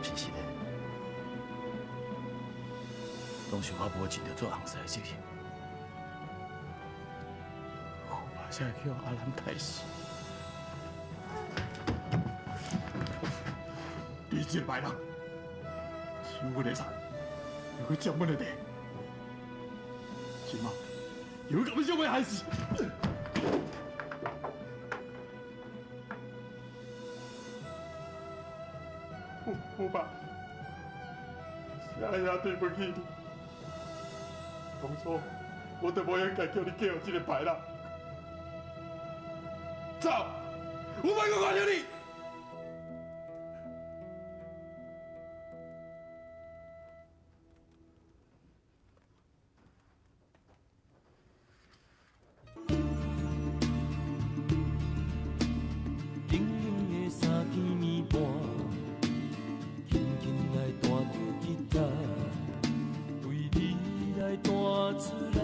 是实的，当时我无尽著做翁婿的责任，我爸才会去予阿兰杀死。你这个歹人，抢阮的财，又阁占阮的地，这马又共阮小妹害死。父爸，是阿爷对不起你。当初我都无应该叫你嫁予这个歹人。走，我莫阁看著你。冷冷的三更暝半，轻轻来弹著吉他，为你来弹出咱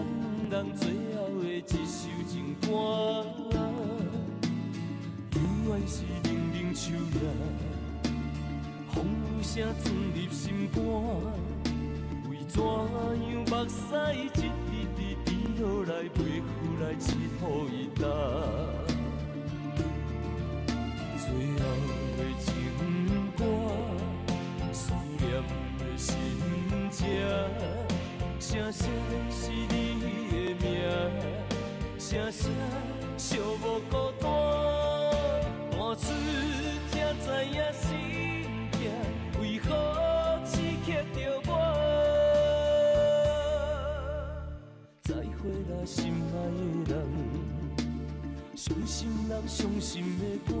两人最后的一首情歌。犹原是冷冷秋夜，风雨声钻入心肝，为怎样目屎一滴滴滴落来，袂赴来拭予伊干。最后的情歌，思念的心情，声声是你的名，声声寂寞孤单，弹出才知影心痛，为何刺刻著我？再会啦，心爱的人，伤心人伤心的歌。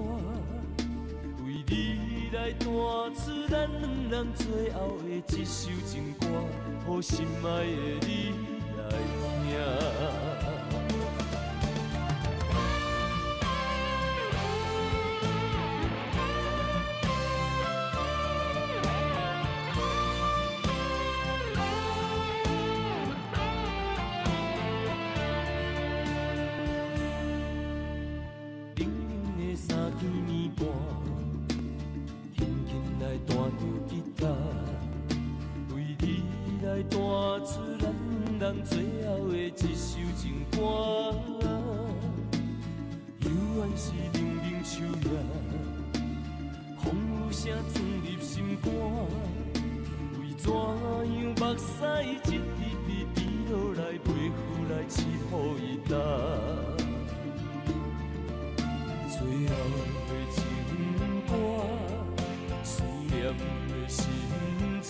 为你来弹出咱两人最后的一首情歌，予心爱的你来听。冷冷的三更暝半，轻轻来弹著吉他，为你来弹出咱两人最后的一首情歌。犹原是冷冷秋夜，风雨声钻入心肝，为怎样目屎一滴滴滴落来，袂赴来拭予伊干。最后的情歌，思念的心情，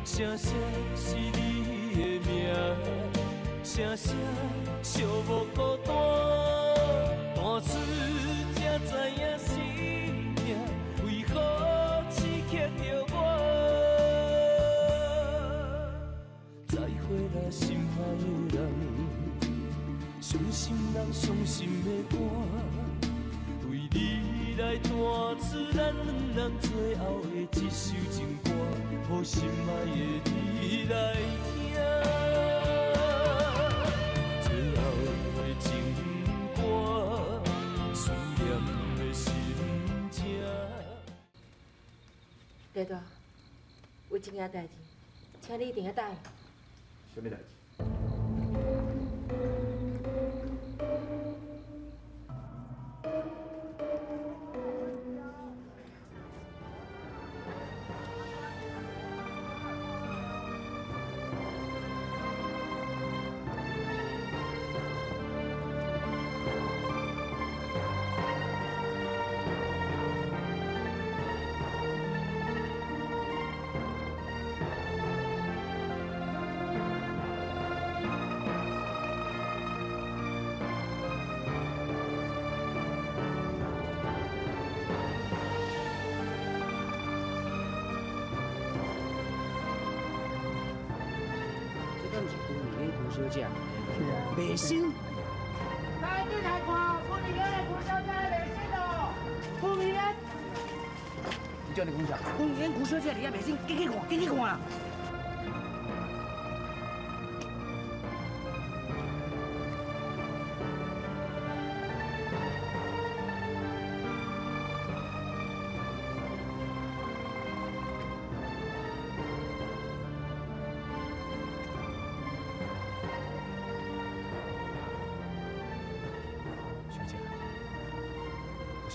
声声是你的名，声声寂寞孤单，弹出才知影心痛，为何刺刻著我？再会啦，心爱的人，伤心人伤心的歌。为你来弹出咱两人最后的一首情歌，予心爱的你来听。最后的情歌，思念的心情。大大，有一件代志，请你一定要答应。啥物代志？小姐，袂收。来，紧来看，傅丽英的顾小姐袂收哦，傅丽英。你叫你讲啥？傅丽英顾小姐伫遐袂收，紧去看，紧去看啦。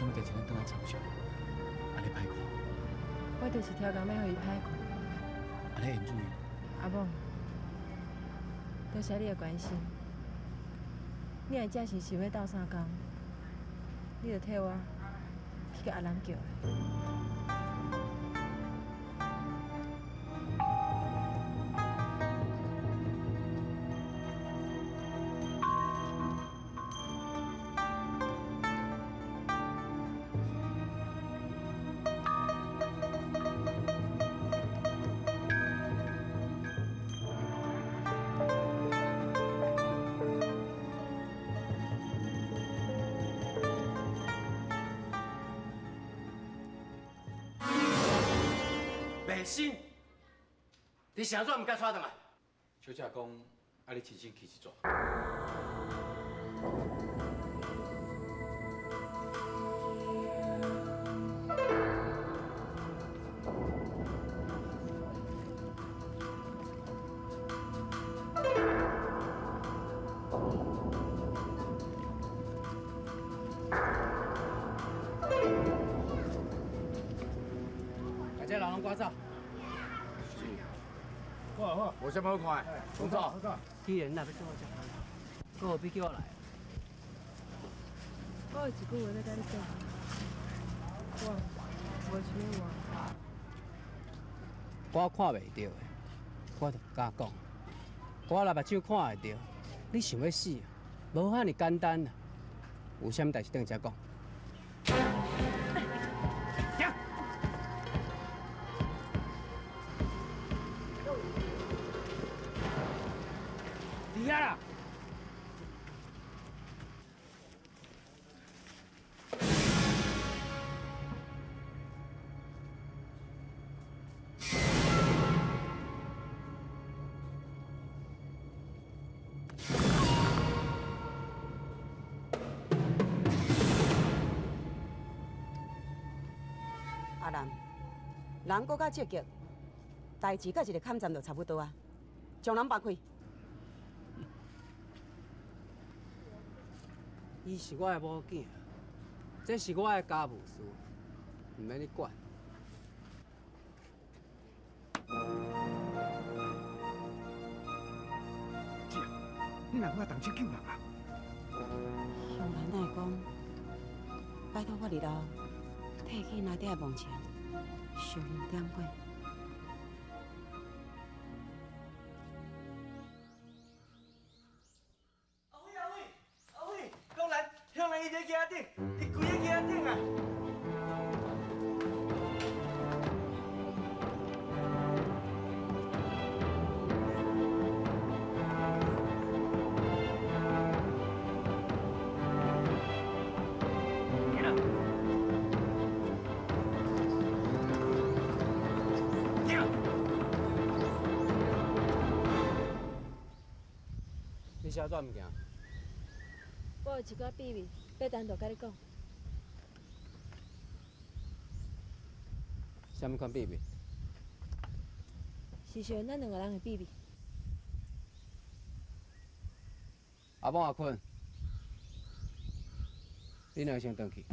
啥物代志，咱转来参详，按呢歹看。我就是超工欲予伊歹看。按呢言子。阿某，多谢你的关心。你若真是想欲斗相共，你就替我去共阿南叫来。袂信，你啥怎毋敢带转来？小姐讲，爱你亲身去一逝。把这人拢赶走。好好，无啥物好看的，拢走。既然若欲做这，阁何必叫我来？我有一句话欲共你讲，我无想欲换。我看袂著的，我就毋敢讲。我若目睭看会著，你想欲死，无遐尔简单啊！有啥物代志转遮讲。行。伫遐啦。阿南，人阁较积极，代志佮一个坎站就差不多啊，将人放开。伊是我的某囝，这是我的家务事，毋免你管。姐，你哪有动手救人啊？乡兰哪会讲，拜托我日后提起内底的梦钱，小心点过。阿伟阿伟阿伟，香兰香兰伊伫街仔顶，伊规个街仔顶啊！你啥怎毋行？我有一寡秘密欲单独佮你讲。啥物款秘密？是属于咱两个人的秘密。阿某阿坤，你两个先转去。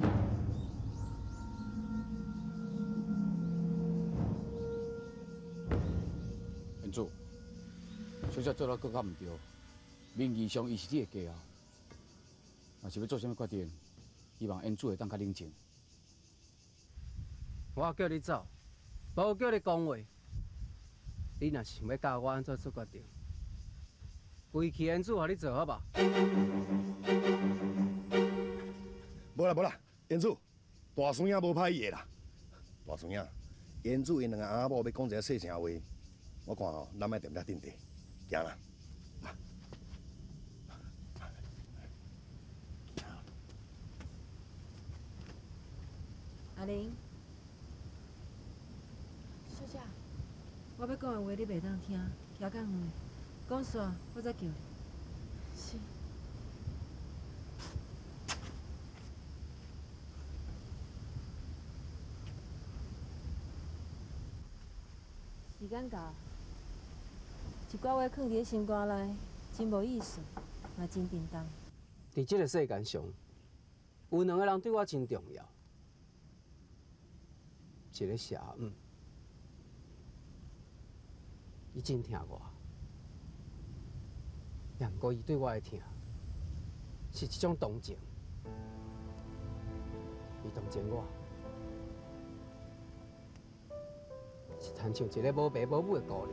彦祖，小姐做了阁较毋对，名义上伊是你的继后，若是欲做啥物决定，希望彦祖会当较冷静。我叫你走，无叫你讲话。你若是想欲教我按怎做决定，规气彦祖予你做好无？无啦无啦，彦祖，大孙仔无歹意的啦。大孙仔，彦祖𪜶两个翁仔某欲讲一个细声话，我看吼，咱莫踮遮阵地，行啦。阿玲，小姐，我欲讲的话你袂当听，徛较远的，讲煞我再叫你。是。时间到，一寡话囥伫咧心肝内，真无意思，嘛真沉重。伫这个世间上，有两个人对我真重要，一个邪姆，伊真疼我，也毋过伊对我的疼是一种同情，伊同情我，是亲像一个无爸无母的孤儿。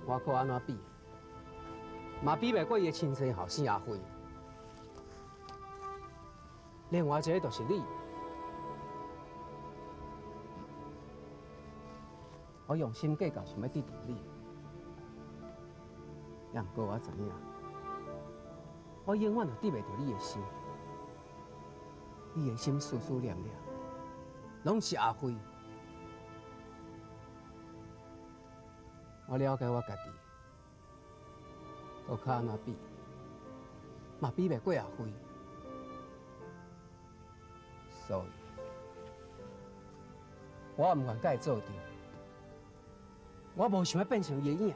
我阁按怎比，嘛比袂过伊的亲生后生阿辉。另外一个就是你，我用心计较，想欲得著你，也毋过我知影，我永远都得袂著你的心，你的心思思念念，拢是阿辉。我了解我家己，阁较按怎比，嘛比袂过阿辉。所以，我毋愿佮伊做阵，我无想欲变成伊的影，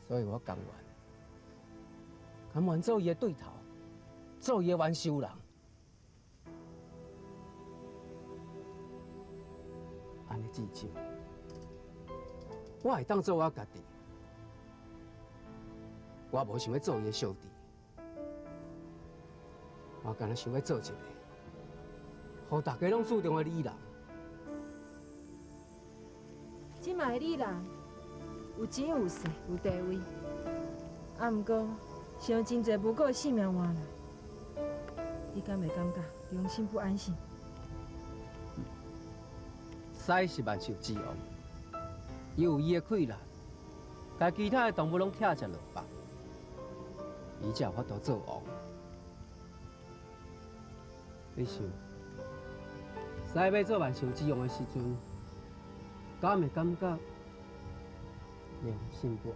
所以我甘愿，甘愿做伊的对头，做伊的冤仇人。按呢至少，我会当做我家己，我无想欲做伊的小弟。我干焦想欲做一个，予大家拢注重的女人。这摆的女人有钱有势有地位，啊，毋过想真济无顾性命换来，你敢会感觉良心不安心？狮是万兽之王，伊有伊的气力，共其他的动物拢拆食落腹，伊才有法度做王。你想，狮欲做万兽之王的时阵，敢会感觉良心不安？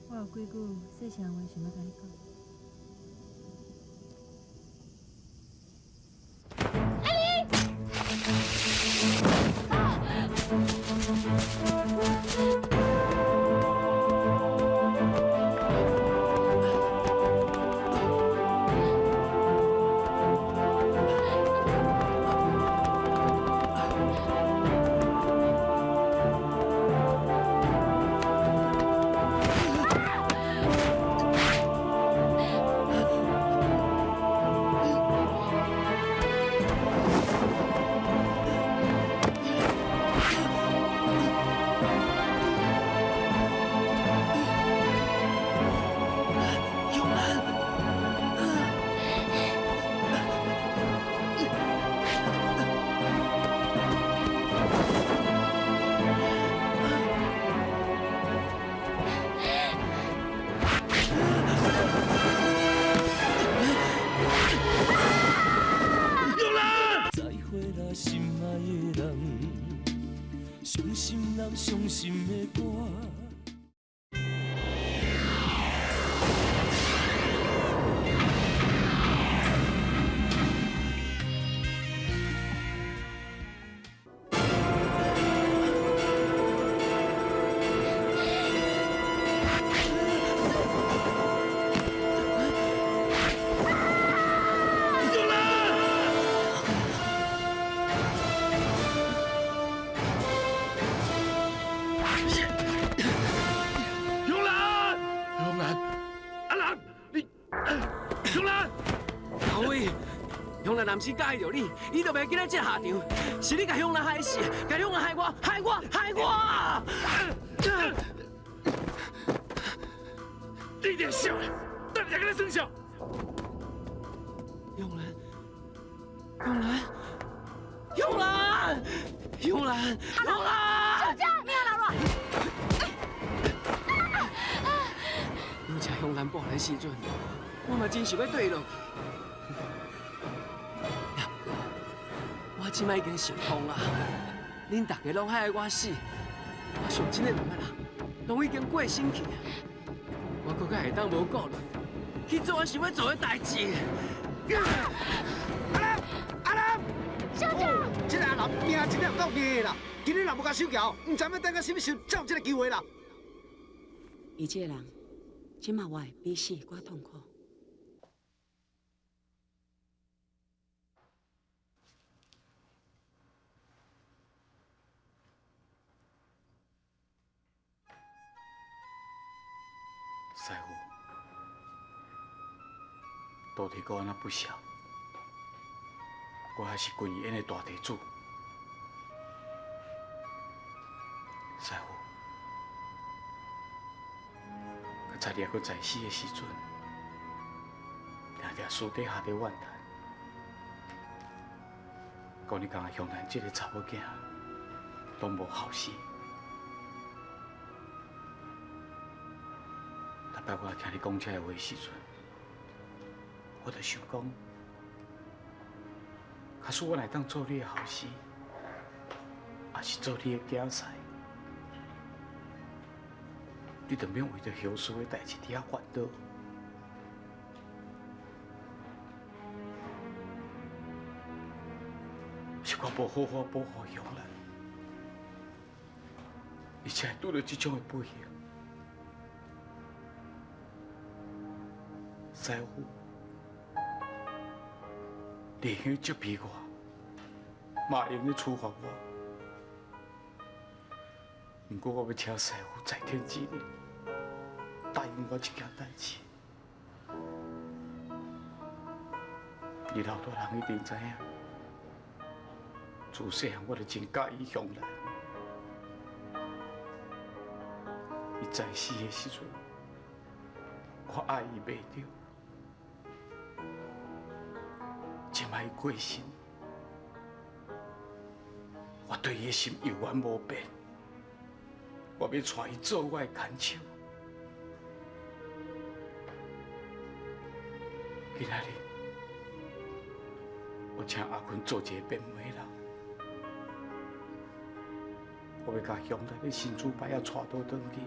我有几句细声话想欲共你讲。阿玲！伤心的歌。毋是佮意著你，伊就袂紧来这下场。是你共乡人害死，共乡人害我，害我，害我！你这笑，等下跟你算账。永兰，永兰，永兰，永兰，永兰！小姐，命留落。拄才永兰跋来时阵，我嘛真想欲缀落去。我这摆已经想通啊！恁大家拢爱我死，我上亲的两个人，拢已经过身去，我阁较会当无顾虑去做我想欲做的代志。阿南，阿南，小姐，这个阿南命真正有够硬的啦！今日若无共收缴，毋知欲等到啥物时阵才有这个机会啦。伊这个人，这马活会比死阁痛苦。到底阁按怎不肖，我还是军医院的大地主。师父，较早你犹阁在世的时阵，定定私底下伫怨叹，讲你共香兰这个查某囝拢无后生。逐摆我听你讲这个话时阵，我就想讲，假使我会当做你的后生，也是做你的囝婿，你就免为著后事的代志伫遐烦恼。是我无好好保护香兰，伊才会拄著这种的不幸。师父，你会责备我，嘛会用得处罚我。不过我欲请师父在天之灵，答应我一件代志。你老大人一定知影，自细汉我就真佮意香兰。伊在世的时阵，我爱伊袂著。这摆伊过身，我对伊的心犹原无变。我欲带伊做我的牵手。今仔日，我请阿坤做一个变媒人，我欲共香兰的神主牌仔带倒转去。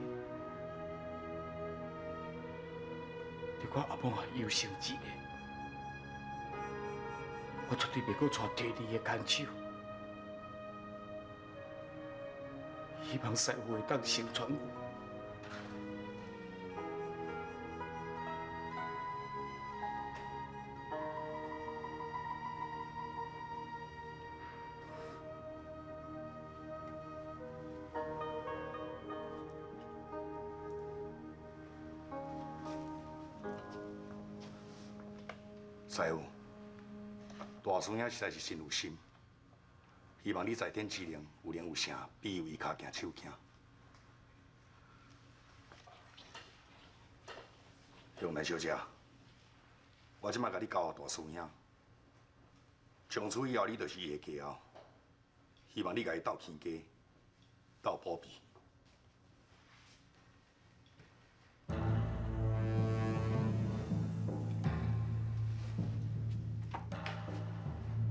你看阿母也忧心一个。我绝对袂阁带第二个牵手，希望师父会当成全我。师父。大师兄实在是真有心，希望你在天之灵有灵有圣，庇佑伊跤行手行。香兰小姐，我这摆共你交予大师兄，从此以后你就是伊的家后，希望你共伊斗起家，斗保庇。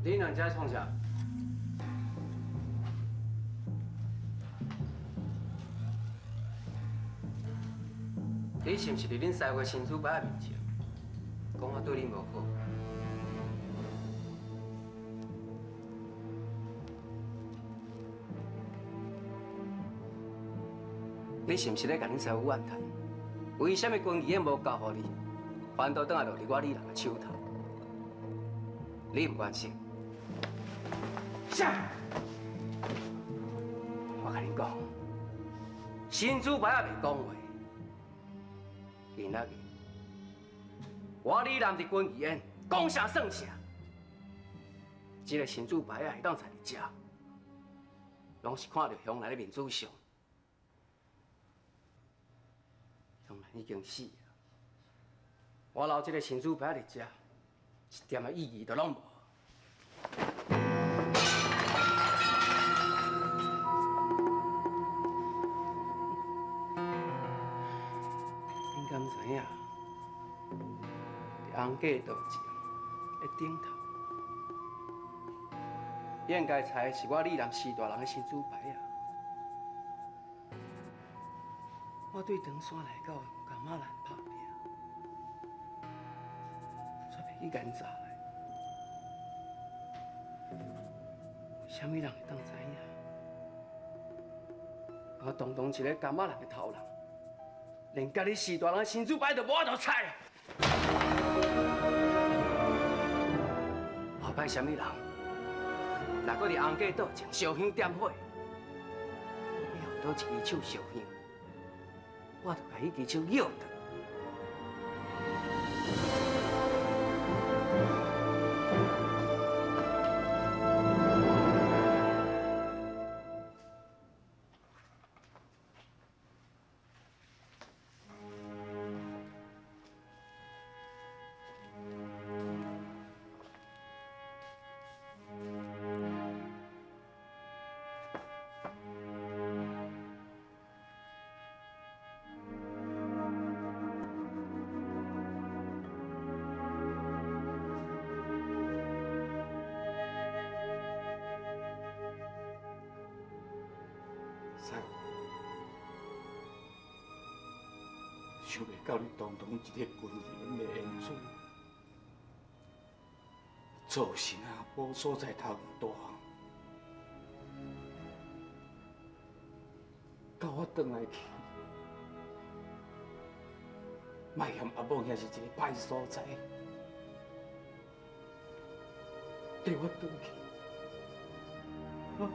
你两遮创啥？你是毋是伫恁师父神主牌面前，讲我对你无好？你是毋是咧共恁师父怨叹？为啥物军医院无交予你，反倒转来落伫我李人的手头？你毋关心？啥？我共恁讲，神主牌仔袂讲话。今仔日，我李南伫军医院讲啥算啥。这个神主牌仔会当在伫遮，拢是看著香兰的面子上。香兰已经死啊，我留这个神主牌伫遮，一点仔意义都拢无。敢知影？伫红架道前的顶头，应该猜的是我李南四大人的神主牌啊！我对唐山来到柑仔兰拍拼，却袂去研查来。为啥物人会当知影？我堂堂一个柑仔兰的头人，连家己四大人的神主牌都无法度猜。后摆啥物人，若阁伫红架道前烧香点火，你予佗一支手烧香，我就共彼支手拗断。想袂到你堂堂一个军人的缘主，造成阿母所在头大，到我转来去，莫嫌阿母遐是一个歹所在，缀我转去，啊！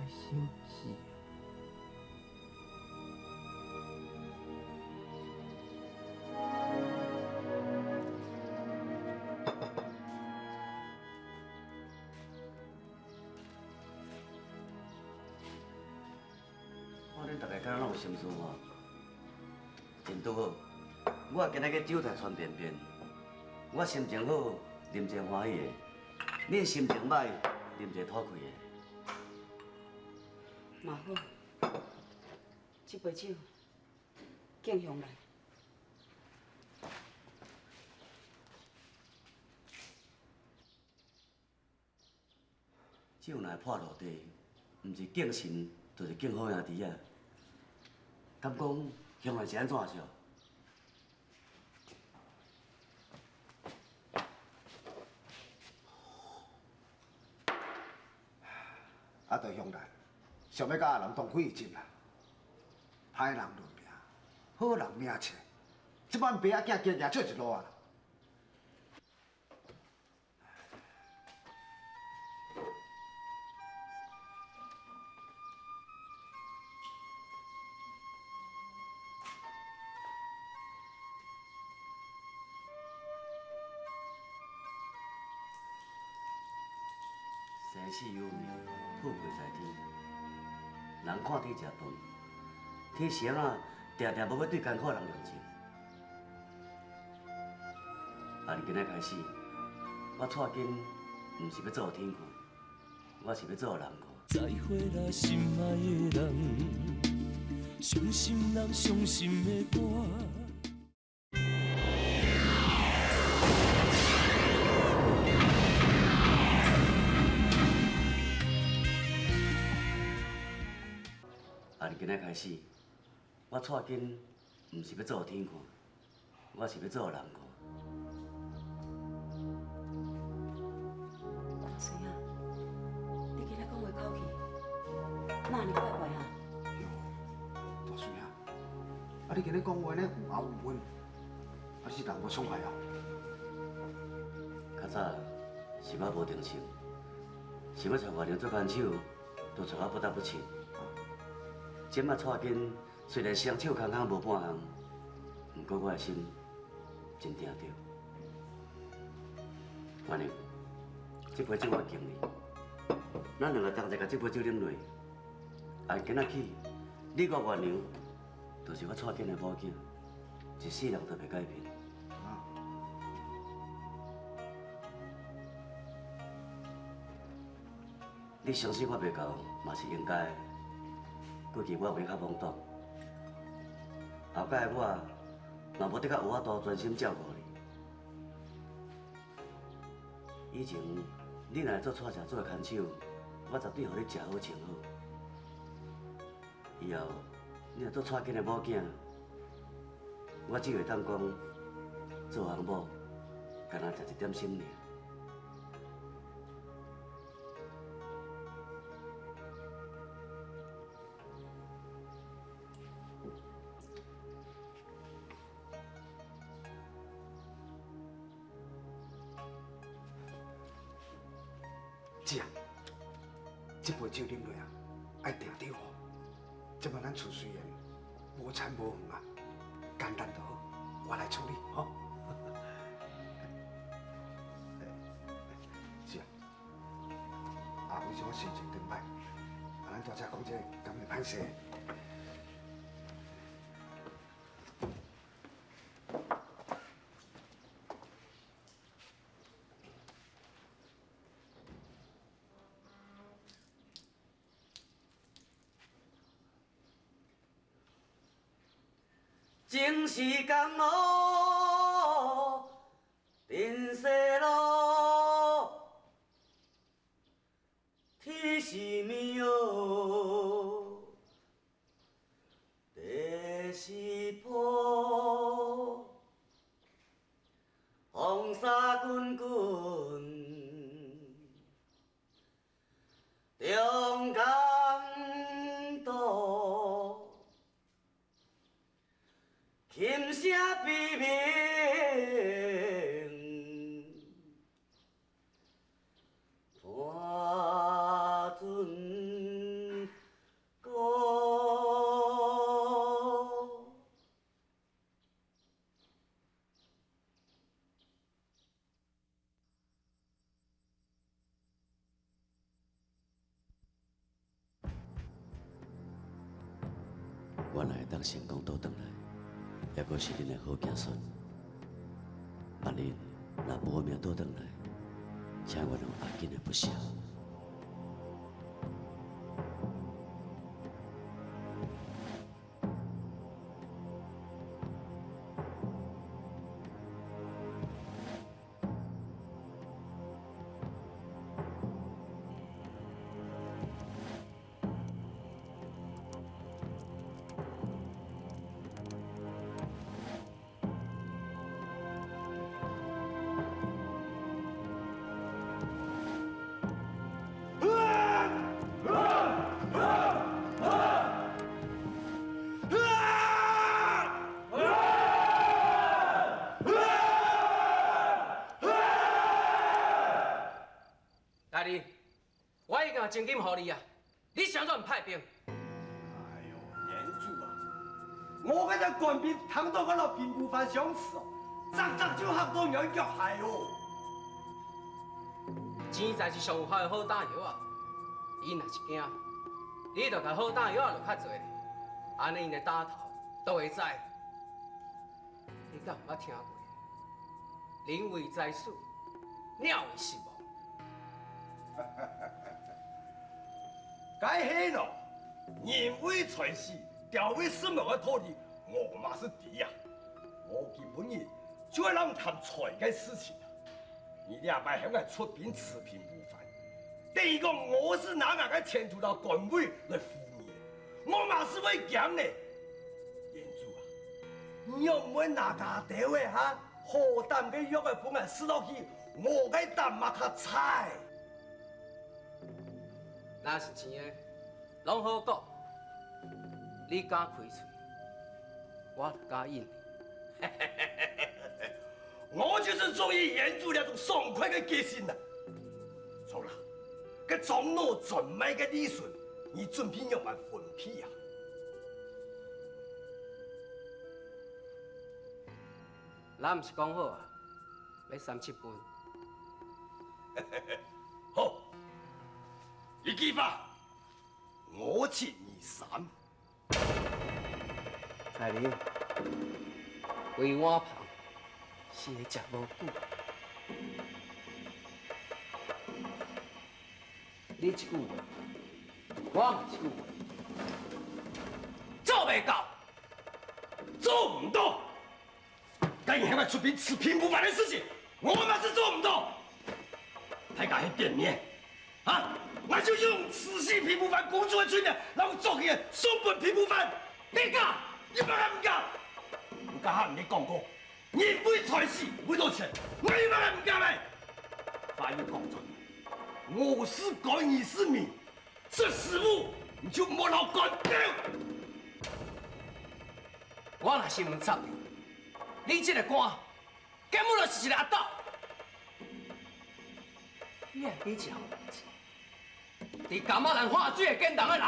心死。我恁大家敢若拢有心事吼，真拄好。我今日去酒台传便便，我心情好，啉一个欢喜的；恁心情歹，啉一个讨气的。嘛好，这杯酒敬香兰。酒若会破落地，毋是敬神，就是敬好兄弟仔。敢讲香兰是按怎想？啊，对香兰。想欲佮阿南同归于尽啦，歹人论命，好人领册。这摆爸仔囝行行做一路啊。生死有命，富贵在天。人看天食饭，天是按怎定定无欲对艰苦人量情。啊，从今仔开始，我蔡金毋是欲做予天看，我是欲做予人看。再会啦，心爱的人，伤心人伤心的歌。啊，从今仔开始，我蔡金毋是欲做予天看，我是欲做予人看。大孙仔，你今仔讲话口气，哪呢怪怪哈？大孙仔，啊你今日讲话呢有喉有韵，啊是人无伤害哦。较早是我无定性，想欲娶外娘做牵手，都娶我不得不亲。这摆蔡金虽然双手空空无半项，毋过我的心真定着。万宁，这杯酒我敬你，咱两个同齐共这杯酒饮落。按今仔起，你我月娘就是我蔡金的某囝，一世人都袂改变。你相信我袂到，嘛是应该的。过去我有影较懵懂，后盖的我嘛无得较有法度专心照顾你。以前你若做蔡社做的牵手，我绝对予你食好穿好。以后你若做蔡金的某囝，我只会当讲做翁某，干焦食一点心尔。姐啊，这杯酒饮落啊，爱定著哦。这摆咱厝虽然无田无园啊，简单就好，我来处理，吼。是啊，阿伟这心情真歹，啊，咱拄才讲这个，敢会歹势？情是江湖，阵势路，天是暝哦，地是波，风沙滚滚，中间渡。琴声悲鸣，伴船歌。我若会当成功倒转来，抑阁是恁的好子孙。万一若无命倒转来，请原谅阿金的不孝。大弟，我已经把真金予你啊，你啥怎毋派兵？哎呦，严主啊，我这个官兵躺到我老贫富饭相似哦，十十就学到软脚害哦。钱财是上有效的好弹药啊，伊若是惊，你就共好弹药落较济，按呢𪜶的打头都会知。你敢有捌听过？人为财死，鸟为食亡。该黑咯，人为财死，鸟为食亡的道理，我嘛是知啊。我基本日就爱人谈财的事情啊。你两摆向我出兵持平无犯，等于讲我是拿那个前途到官位来敷你，我嘛是会讲的。严主啊，你又唔会拿家地位哈，何胆个约个本来死落去，我个胆嘛较菜。若是钱的，拢好讲。你敢开喙，我就敢应你。我就是中意严主那种爽快的个性啦。错啦，个长老专卖个利润，你准备用来分配啊？咱毋是讲好啊，欲三七分。好。一记吧，我七二三。彩玲，规碗饭是会食无久。你一句话，我嘛一句话，做袂到，做唔到。敢向我出兵持平不凡的事情，我嘛是做唔到。太家去店面，啊！我就用慈禧平不凡公主的嘴脸，然后做起双本平不凡，你敢？你嘛敢唔敢？我刚哈唔你讲过，人为财死，为多钱，我嘛敢唔敢嘞？话又讲真，我是官，你是民，这食物你就莫老管掉。我若是唔插你，你这个官根本就是一个阿斗。你还记一项代志？伫柑仔兰化水会见人的人，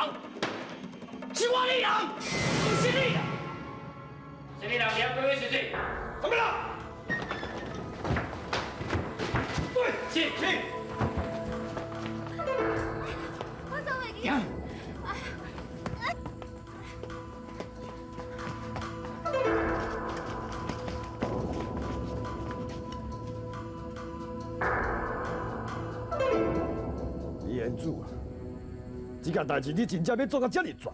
是我女人，不是你啊！啥物人伫遐鬼鬼祟祟？什么人？对，是是。我做袂记。李彦祖啊，这件代志你真正欲做到遮尔绝？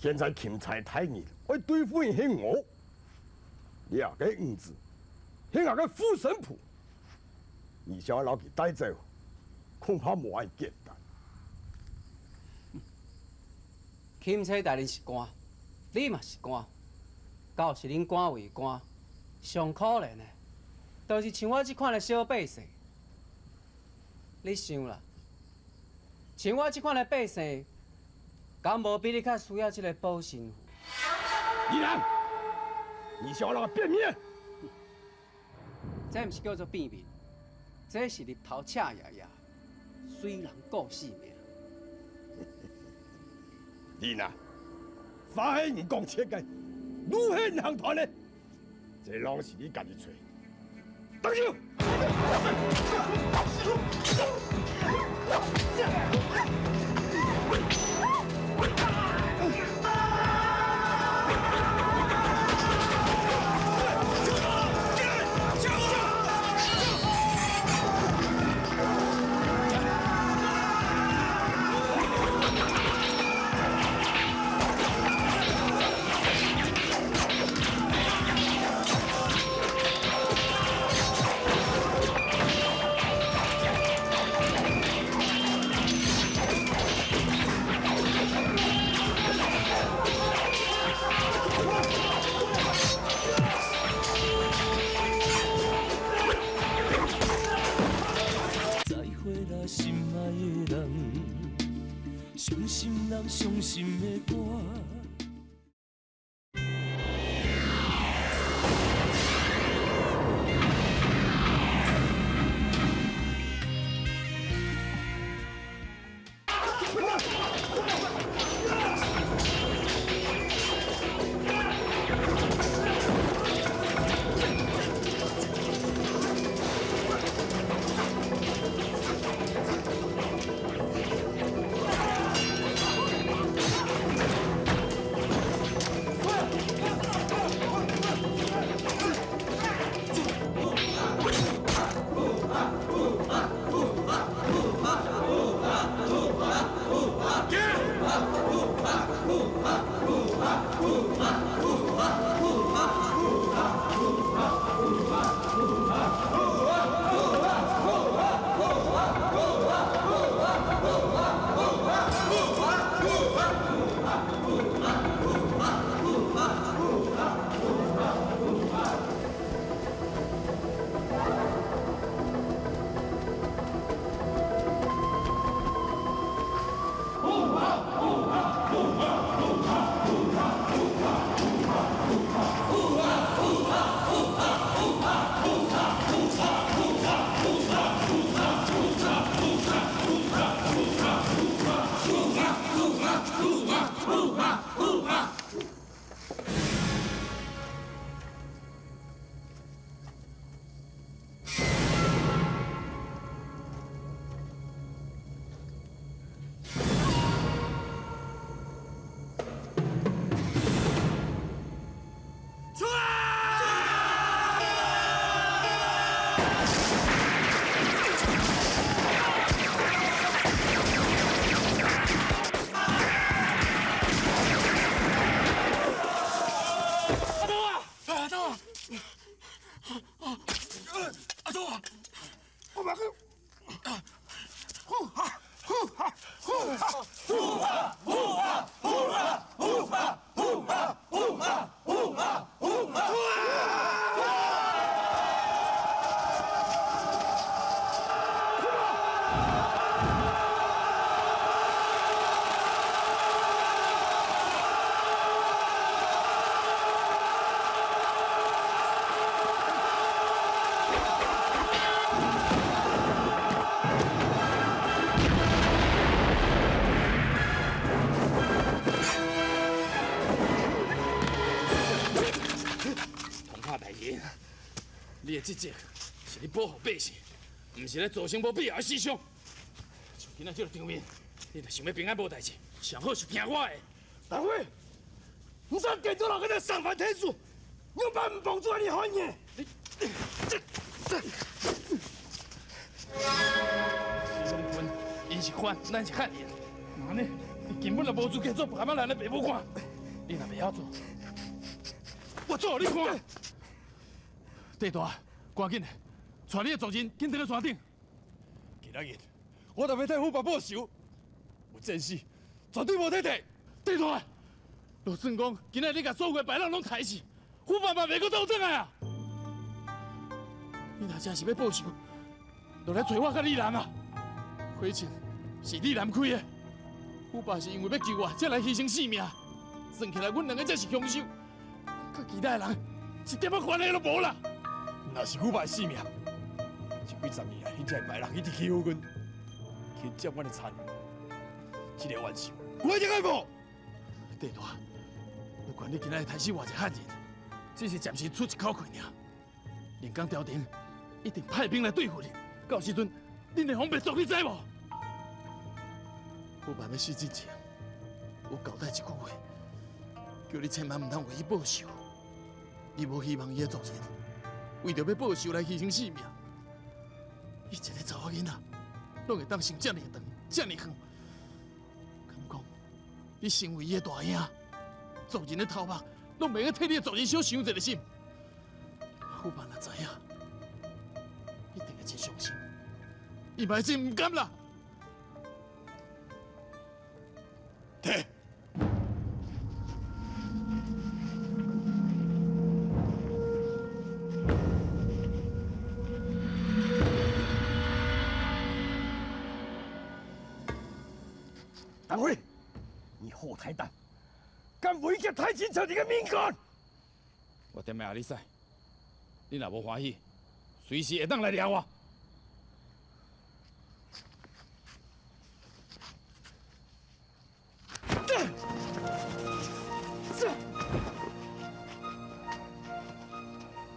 现在钦差太严，爱对付𪜶彼恶，掠个五子，彼个副神婆，你想要留去带走，恐怕无按简单。钦差大人是官，你嘛是官，到是恁官为官，上可怜的，就是像我这款的小百姓。你想啦，像我这款的百姓，敢无比你较需要这个保身符？李兰，你想让我变面？这毋是叫做变面，这是日头赤炎炎，水人顾性命。你呐，发现唔讲切个，女黑银行团的，这拢是你家己揣。动手！伤心人，伤心的歌。 Thank you. 人，你的职责是咧保护百姓，毋是咧造成无必要的死伤。像今仔这个场面，你若想欲平安无代志，上好是听我的。大辉，你煞电脑人个上凡天数，你有办唔帮助你反应？你这这，𪜶是番，咱是汉人，那呢，你根本就无资格做蛤蟆人的爸母官。你若袂晓做，我做予你看。地大，赶紧的，带你的族人紧转去山顶。今仔日，我特别替虎爸报仇，有战死，绝对无退退。地大，就算讲今仔日你共所有的白人拢杀死，虎爸嘛袂阁倒转来啊！你若真是欲报仇，就来找我佮李南啊！火枪是李南开的，虎爸是因为欲救我，才来牺牲性命。算起来，阮两个才是凶手，佮其他的人一点仔关系都无啦。若是虎爸的性命，这几十年来，恁这白人一直欺负阮，侵占阮的田，这个冤仇我一定爱报。地大，不管你今仔日杀死偌济汉人，只是暂时出一口气尔。连江朝廷一定派兵来对付你，到时阵恁的防备足，你知无？虎爸欲死之前，有交代一句话，叫你千万毋通为伊报仇。伊无希望伊的族人为著欲报仇来牺牲性命。伊一个查某囡仔，拢会当想遮尔长、遮尔远。敢讲，你身为伊的大兄，族人的头目，拢袂用替你的族人小想一下心。虎爸若知影，一定会真伤心，伊嘛会真毋甘啦。提。大辉，你好太胆，敢威胁太秦朝廷的命官？我踮阿里使，你若无欢喜，随时会当来掠我。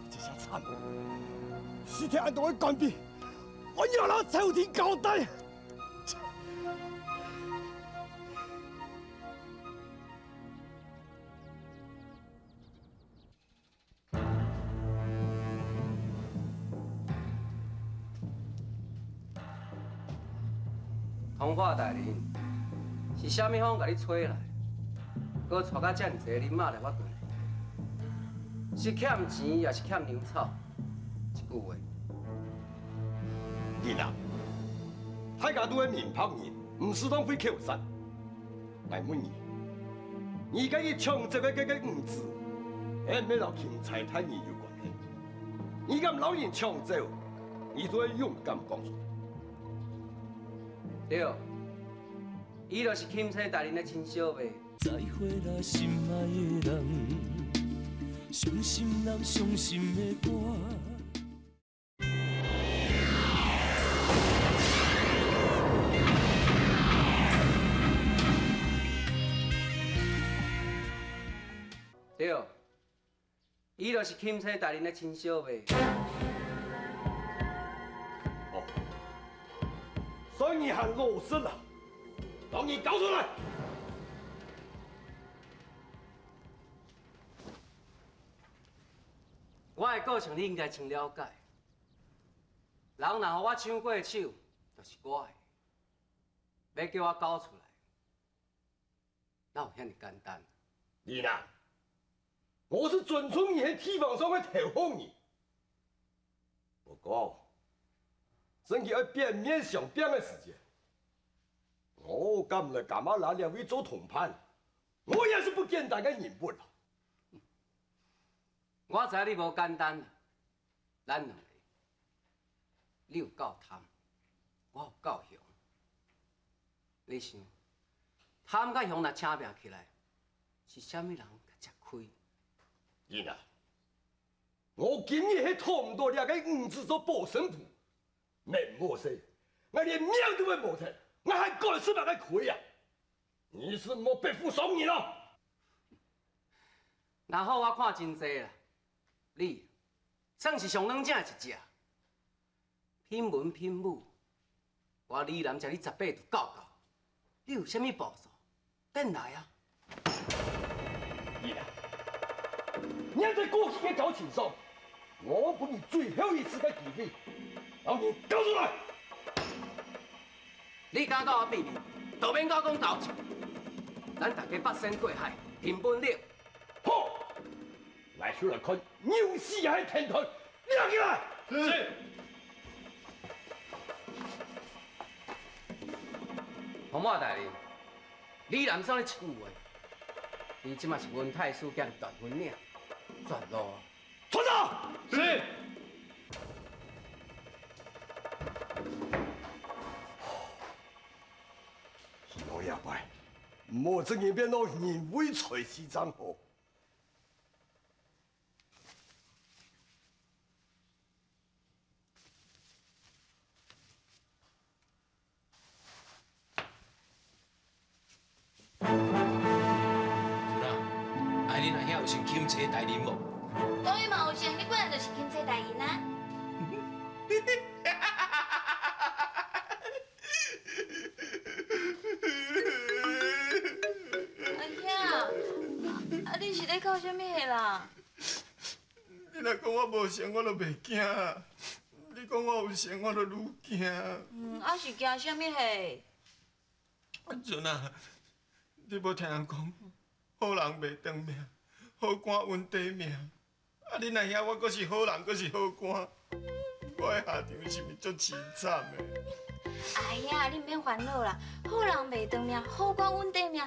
这下惨，是替安东的官兵，我要人朝廷交代。通化大人，是啥物风共你吹来，阁带甲遮尔济人马来我屯？是欠钱，抑是欠粮草？一句话。囡仔，海家拄的面拍人，毋是当非扣杀。来问你，你甲伊抢这个个个五子，彼毋免留钦差太人有关系？你敢老人抢走，你都要勇敢讲出来。对，伊就是钦差大人的亲小妹。再会啦，心爱的人，伤心人伤心的歌。对，伊就是钦差大人的亲小妹。哦，所以你很老实了，当你交出来。我的个性你应该真了解。人若予我抢过手，就是我的。欲叫我交出来，哪有遐尔简单？你呐，我是准从你喺地方上的提防你。不过，真去爱变面相变的时间，我敢来干嘛拿两位做同伴？我也是不简单的人物啦。我知你无简单，咱两个，你有够贪，我有够雄。你想，贪佮雄若请拼起来，是啥物人较吃亏？囡仔，我今日喺讨唔到两个五子做保身符，免莫说，我连命都会无得，我还干什么个亏啊？你是莫白付爽你了。若好，我看真济啦。你算是上软正的一隻。品文品武，我李南食你18就够够。你有啥物步数？等来啊！你啦，你在过去嘅搞清楚，我给你最后一次的机会，让你交出来。你敢佮我比面，就免佮我讲投钱。咱大家八仙过海，凭本领。好，来出来看牛死海天堂，亮起来。是。洪马大人，李南送你一句话，你这马是温太师兼断分岭，绝路。出走。是。老爷拜，唔好真经变做人为财死账号。孙啊，啊，恁阿兄有想钦差大人无？当然嘛有想，你本来就是钦差大人啊。阿兄，啊你是咧哭啥物的啦？你若讲我无成，我就袂惊；你讲我有成，我就愈惊。嗯，啊是惊啥物的？孙啊，你无听人讲，好人袂长命，好官稳短命。啊，恁阿兄我阁是好人，阁是好官，我的下场是毋是足凄惨的？哎呀，你毋免烦恼啦，好人袂长命，好官稳短命，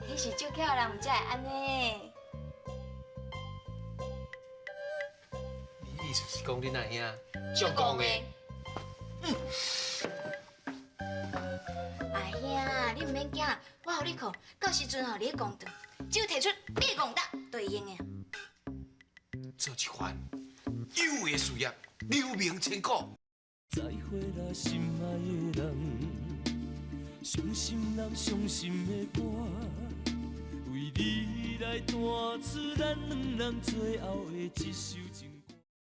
彼是足巧的人，才会按呢。你意思是讲恁阿兄足戆的？阿兄，你毋免惊，我予你看，到时阵吼，你咧公堂，只有提出你的戆胆，就会用的。做一番有为的事业，留名千古。再会啦，心爱的人，伤心人伤心的歌，为你来弹出咱两人最后的一首情。